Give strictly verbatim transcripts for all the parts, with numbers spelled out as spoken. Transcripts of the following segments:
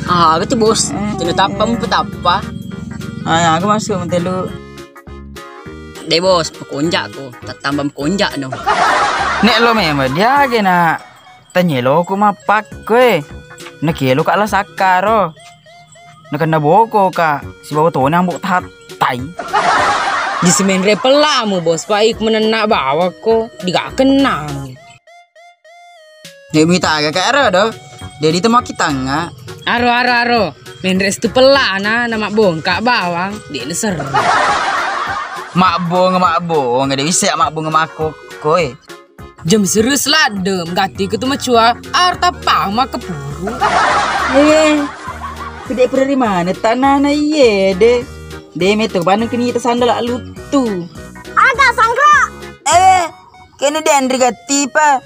Aga tu bos, tena tappa mupatappa. Aga masuk mutelu. De bos, pekonjak ko, tattamba pekonjak no. Nek lo memang diage na tanyelo ko mappakko e. Nakielo ka la sakkaro. Nakenna boko ka sibawa toni ambo tahattai. Di simenre pellamu bos, pa ik menenna bawakko, diga kennang. Nek mita aga ka ero do, dedi temo kitangnga. Aro, aro, aro. Menre stu pellana, na mabbongka bawang, de naserre. Mabbong, mabbong, de wisse mabbong makko koe. Jam serius ladde, gatti ke tu macua, arta pama kepuru. Eh, pede pura di mana tanana iye de. De meto bana kini ta sandal luttu. Aga sangkro. Eh, kene denri gatti pa.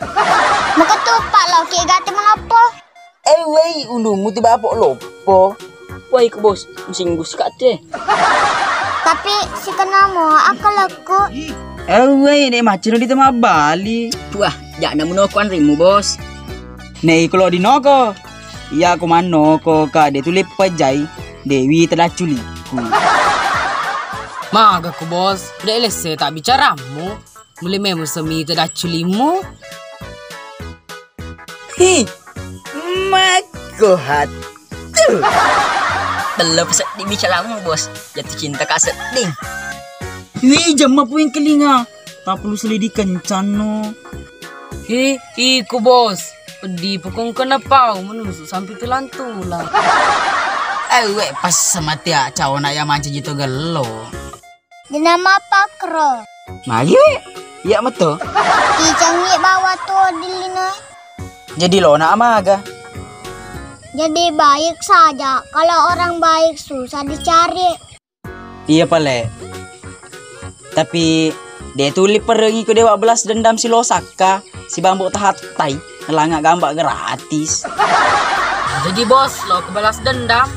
Maka tupa lo ki gatti mengapa? Eh, wei, ulumu tu bapok loppo. Wah, iku bos, musing gus kak te. Tapi sikenamo akkalakku. Eh, wei, nek macero di tema bali. Wah, jak namu noko anrimu bos. Nei kalau di noko, iya aku manoko ka de tuli pejai Dewi tedacculiku. Maga ku bos, de lesse tak bicaramu. Mulai memang semi tedacculimu. Hi, makko hatu. Belum sedih bicaramu bos, jatuh cinta kak sedih. Wih, jamma puing kelinga. Tak perlu selidi kencang no. Hi, iku bos. Pedih pokong kena pau menusuk sampai tulang-tulang. Eh, wek pas sama tia cawana ya manci jito gelo. Dina mappakro. Magi we? Iya meto. Kicangi bawa tuo di lino. Jadi lona amaga? Jadi baik saja. Kalau orang baik susah dicari. Iya pale. Tapi de tuli perengi ku dewa belas dendam si losakka, si bambu tahattai, ngelanga gambak gratis. Jadi bos, lo ke balas dendam.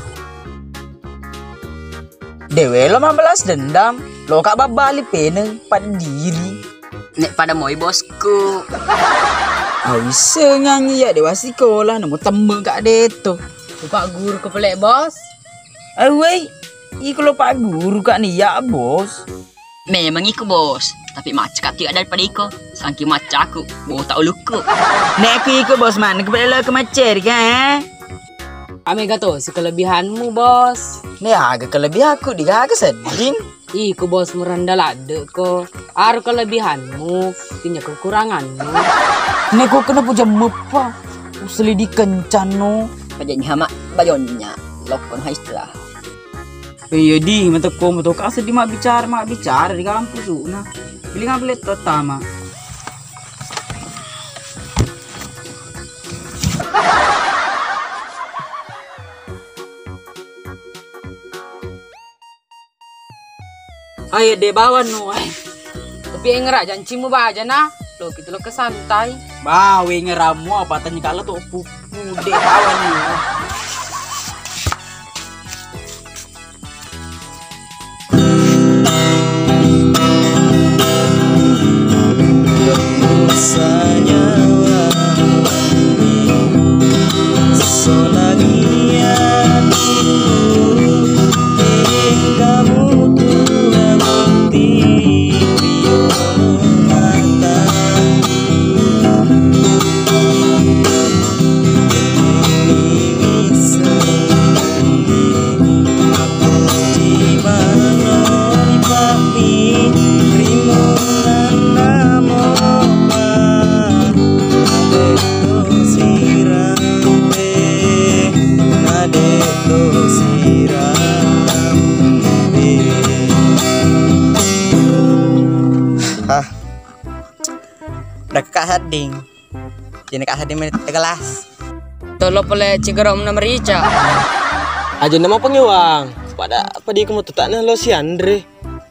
Dewe lo membalas dendam, lo kak babali peneng padiri. Nek pada moi bosku. Awisengang iya dewa sekolah nemu tembeng kak deto. Lupa guru kepelek bos. Awei, iko lo pak guru kak ni ya bos. Memang iko bos, tapi macca kak tidak daripada iko. Sangki maccaku, botak ulukku. Nek iko bos mana kepelek lo ke maceri kak eh? Amega to si kelebihanmu bos. Ne aga kelebihanku digaga sedding. Iko bos merenda ladde ko. Aro kelebihanmu, punya kekuranganmu. Neko kena puja mepa. Useli di kencano. Pajaknya hama bajonnya. Lokon haistra. Iya di, mata ko mata kasih di mak bicara mak bicara di kampus na. Pilih ngambil tama. Ayo de bawannu ai. Tapi engera jancimu baja na. Lo kita lo ke santai. Bawe ngeramu apa tanya kala to pupu de bawannu. Hah. Udah kakak heading. Sini kak seddi menit tegelas. Tolo pole cigeromna merica. Aja nama pengiwang. Pada padi kamu tutak nah lo si Andre.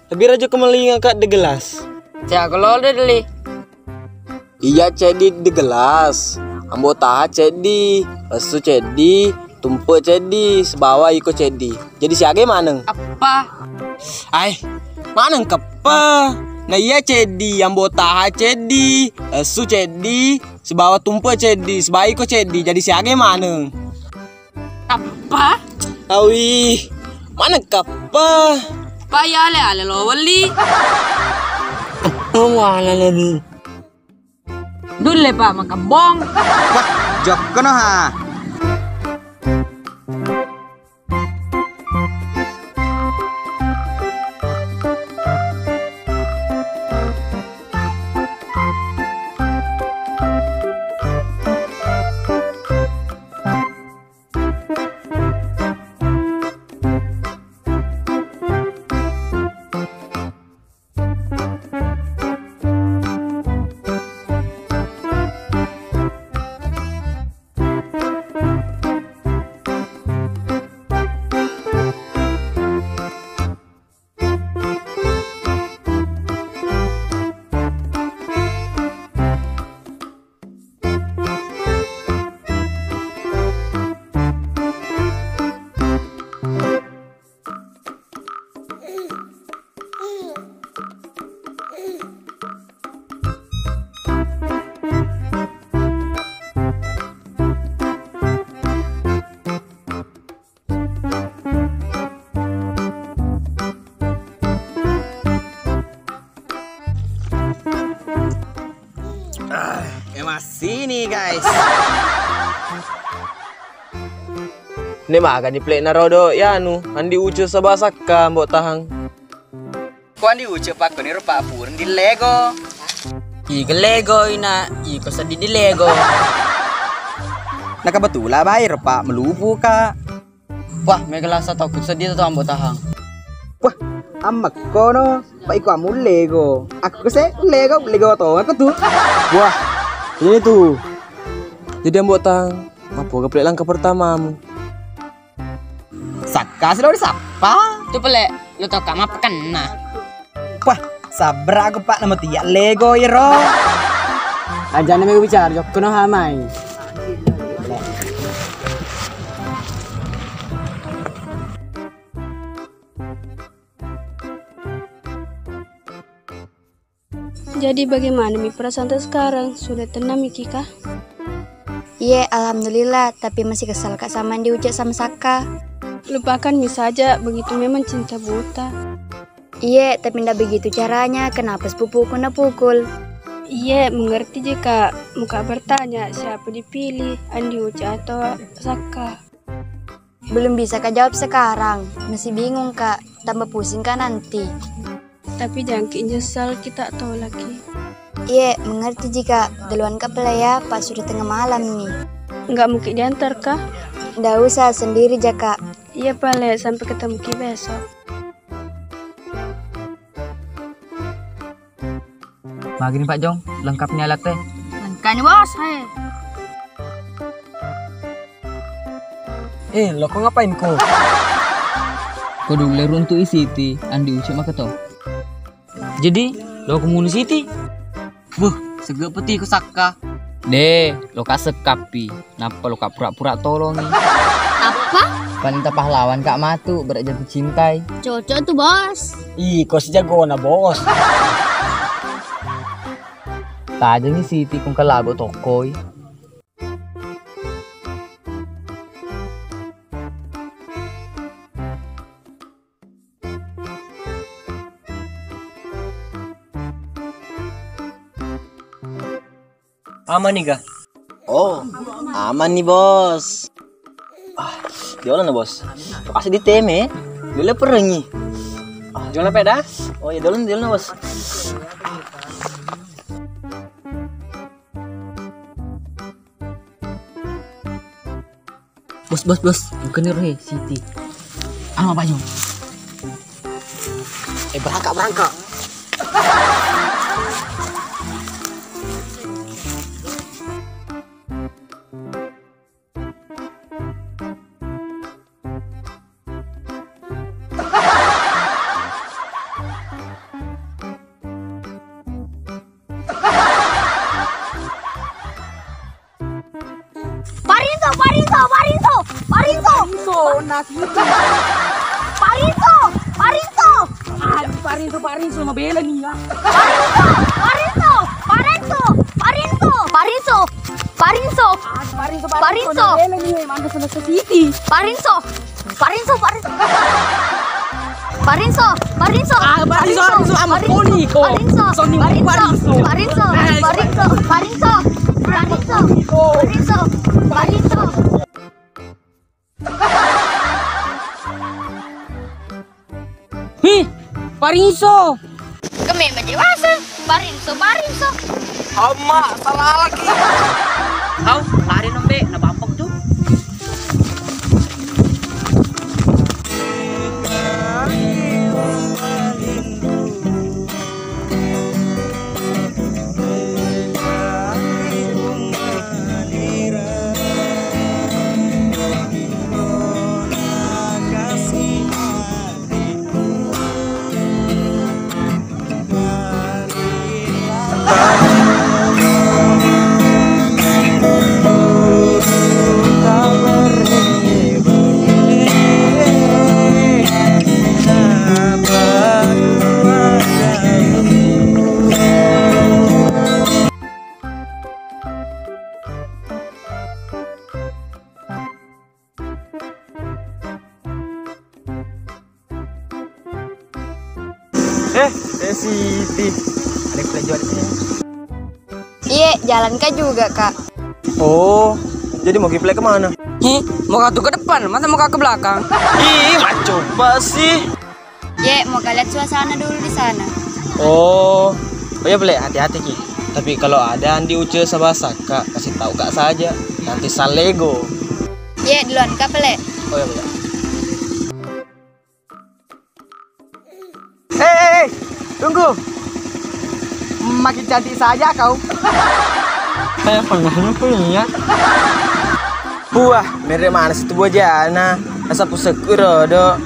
Lebih raja kemelinga kak de gelas. Cak lo de deli. Iya ceddi de gelas. Ambo taha ceddi. Lesu ceddi. Tumpe ceddi. Sebawa iko ceddi. Jadi siaga maneng. Apa? Ai, maneng kepa. Na iya ceddi, Ambo Taha ceddi, esu ceddi, sibawa tumpe ceddi, sibawa iko ceddi, jadi siaga maneng. Tappa? Awi, mana kappa? Pa iya ale-ale lo weli. Mana lagi? Dulle, Pak, makabbong. Wah, jokkono ha. Ah, e massini, guys. Ne magani plek na rodo yanu, Andi Uce saba Sakka, Ambo Tahang. Ko Andi Uce pakkoniro, Pak, pureng di lego. Iga lego ina, iko seddi di lego. Na kebetulan bairo, Pak, melupu ka. Wah, mega lasa tau ku seddi to, Ambo Tahang. Wah, amma kono, Pak, iko amullego. Aku kese lego, lego to aku tu. Wah, ini tu. Jadi, Ambo Tahang, mapoga plek langkah pertamamu? Sakka silo disappa. Tu pele, lo tau ka mappakenna. Wah, sabbara aku, Pak, nama tiak lego iro. Ajana mega bicara, jokkono hamai. Jadi, bagaimana mi perasaanta sekarang? Sudah tenang miki kah? Iye, alhamdulillah, tapi masih kesal ka sama Andi Uce sama Sakka. Lupakan mi saja, begitu memang cinta buta. Iye, tapi ndak begitu caranya, kenapa sepupuku na pukul? Iye, mengerti ji ka, muka bertanya siapa dipilih, Andi Uce atau Sakka. Belum bisa ka jawab sekarang, masih bingung ka, tambah pusing ka nanti. Tapi jangki nyesal kita tolaki. Iye, mengerti ji ka, duluan ka pale ya, Pak, sudah tengah malam nih. Nggak mungkin diantar kah? Ndak usah, sendiri ja ka. Iya pale, sampai ketemu ki besok. Magini, Pak Jong, lengkapnya alat teh. Lengkapnya, Bos, hai. Eh, lo ko ngapain ko? Ko dulu runtu i Siti, Andi Uce maka to. Jadi, lo ko munu Siti? Buh, sege peti ko Sakka. Deh, lo ka sekkapi. Nappa lo ka pura-pura tolongi. Apa? Panita pahlawan ka matu, berat jatuh cintai. Cocok tuh, Bos. Ih, kos jagona, Bos. Tajengi Siti kung kelabo tokoi. Aman nih, ga? Oh, aman nih, Bos. Ah, jolo na, Bos. Kasih di teme, jolo perengi. Ah, jolo peda? Oh iya, jolo, jolo na, Bos. Bos, bos, bos, bukan nih, Rohe, Siti. Anu apa, Jong? Eh, berangkat, berangkat. Parinto, Parinto, Parinto, Parinto. Parinto, Parinto, Parinto. Parinso, Parinso, mabela nih ya. Parinso, Parinso, Parinso, Parinso, Parinso, Parinso, Parinso, Parinso, Parinso. Mabela nih, Manchester City. Parinso, Parinso, Parinso. Parinso, Parinso, Ah, Parinso, Parinso, Parinso, Parinso, Parinso, Parinso, Parinso, Parinso, Parinso, Eh, Parinso, Parinso, Parinso, Parinso, Parinso. Hi, Parinso. Keme maje wasa, Parinso, Parinso. Amma, salah lagi. Kau lari nembe, na bapak tuh. Eh, eh, Siti. Ada yang jual di sini. Iye, jalan ka juga, Kak. Oh, jadi mau ki plek kemana? Hi, mau ka tuh ke depan, masa mau ka ke belakang? Ih, maco apa sih? Ye, mau ka lihat suasana dulu di sana. Oh, oh ya, plek, hati-hati ki. Tapi kalau ada Andi Uce Sabasaka, kasih tahu Kak saja. Nanti salego. Ye, duluan ka, plek. Oh ya, plek. Eh, eh, eh, tunggu. Makin cantik saja kau. Kayak pernah punya. Buah, mere mana situ buah jana? Asa pusekku rodo.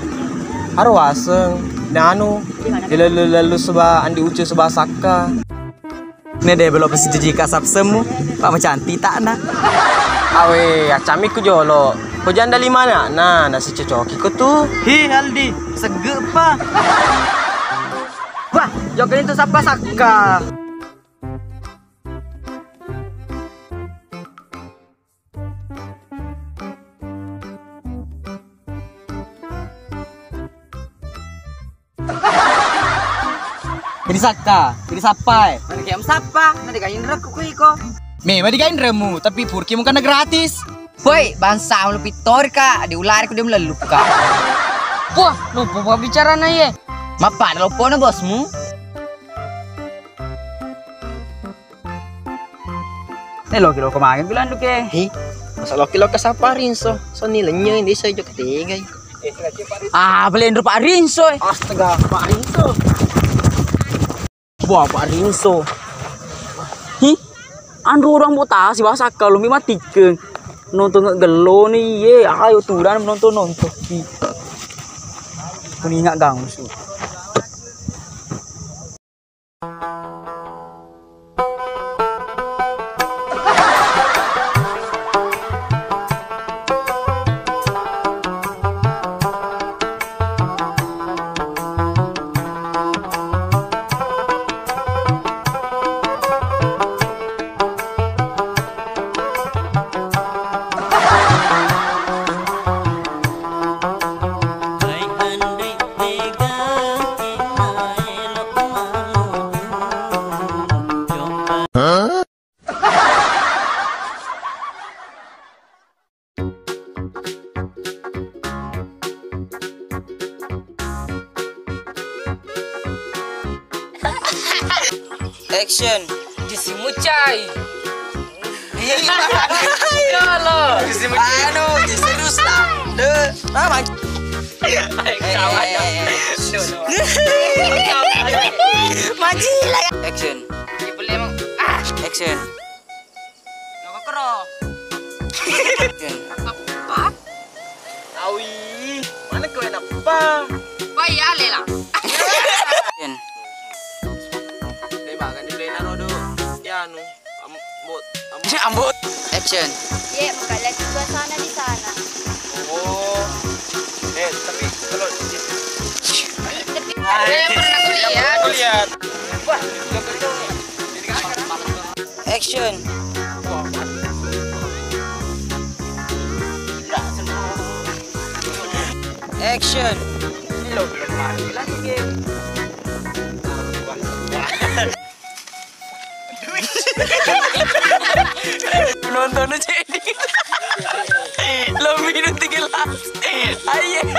Aro waseng. Nanu. Dilalu-lalu seba Andi Ucu seba Sakka. Ne de belok pesi jika sap semu, Pak macanti tak na. Awe, acami ku jolo. Ko janda lima anak na, nasi cocoki ko tu. Hi Aldi, segge pa. Wah, jokin itu sapa Sakka. Jadi Sakka, jadi sappa e. Mana kiam sappa? Nanti kain rekku kui ko. Memang digain remu, tapi purki mukana gratis. Woi, bangsa lu pittori ka, diulari ku dia meleluk ka. Wah, lupa apa bicara na ye. Mapa ada lopona bosmu? Eh, loki-loki magang bilang duke. Hi, masa loki-loki sapa Rinso? So ni lenye ini saya juga tegai. Ah, belendro Pak Rinso. Eh. Astaga, Pak Rinso. Buah Pak Rinso. Hi, anro orang botasi bahasa kalau mi matikan. Nonton gelo ni ye, ayo turan nonton nonton. Hi. Kuninga gangsu. Action. Disi mucai. Iya, lo. Disi mucai. Anu, disi rusak. De, ah, mac- Ayo, kawan. Eh, eh, eh. Duh, duh. Maji lah. Action. Ini boleh emang. Ah. Action. Lo kekero. Action. Apa? Awi, mana kau enak pa? Wah, iya, lela. Action. Deh, makan di plena rodo. Ya, anu. Ambot, ambot. Ambot. Action. Ye, maka lihat suasana di sana. Oh. Eh, tapi kalau di- Tapi Ah, Saya pernah kuliah. Kuliah. Action. Action. Nonton aja ini. Lo minum tiga gelas. Ayo.